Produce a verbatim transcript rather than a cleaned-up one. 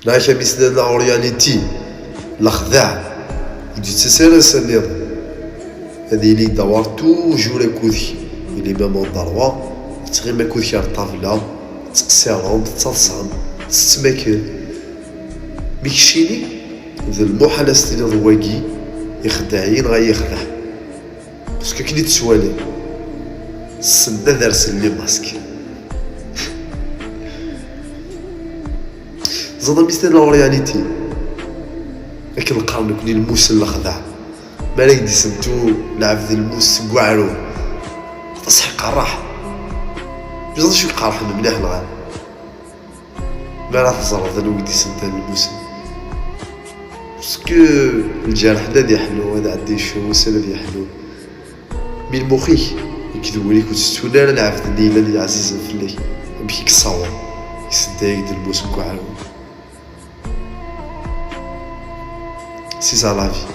Neɣ amek am islan la réalité, lexdeɛ ur d-yettas ara s nniḍen. Ad yili yedawar toujours akked-k. Yili même endroit, yettɣimi akked-k ar ṭṭabla, tettqeṣṣireḍ, tettaḍsaḍ, tettmettiḍ. Mi keččini d lmuḥal ad s-tiniḍ wagi ixdeɛ-iyi neɣ ad iyi-yexdeɛ. Parce que akken i d-tettwaliḍ, ssend ad rsen les masques. Ẓeḍ am islan la réalité. Akken qqaren nekkni lmus n lexdeɛ. Mi ara k-d-isentu lɛebd lmus seg uɛrur, aṭas iqerreḥ. Ẓeḍ acu iqerḥen mliḥ lɣal. Mi ara teẓreḍ anwa i k-d-isentan lmus-nni. Parce que lǧerḥ-nni ad yeḥlu, ad iɛeddi ccɣel, ussan ad yeḥlu. Mi lmux-ik akked wul-ik ur ttettun ara lɛebd-nni yellan d iɛzizen fell-ak, amek i k-ṣawren, isenta-yak-d lmus deg uɛrur. C'est ça la vie.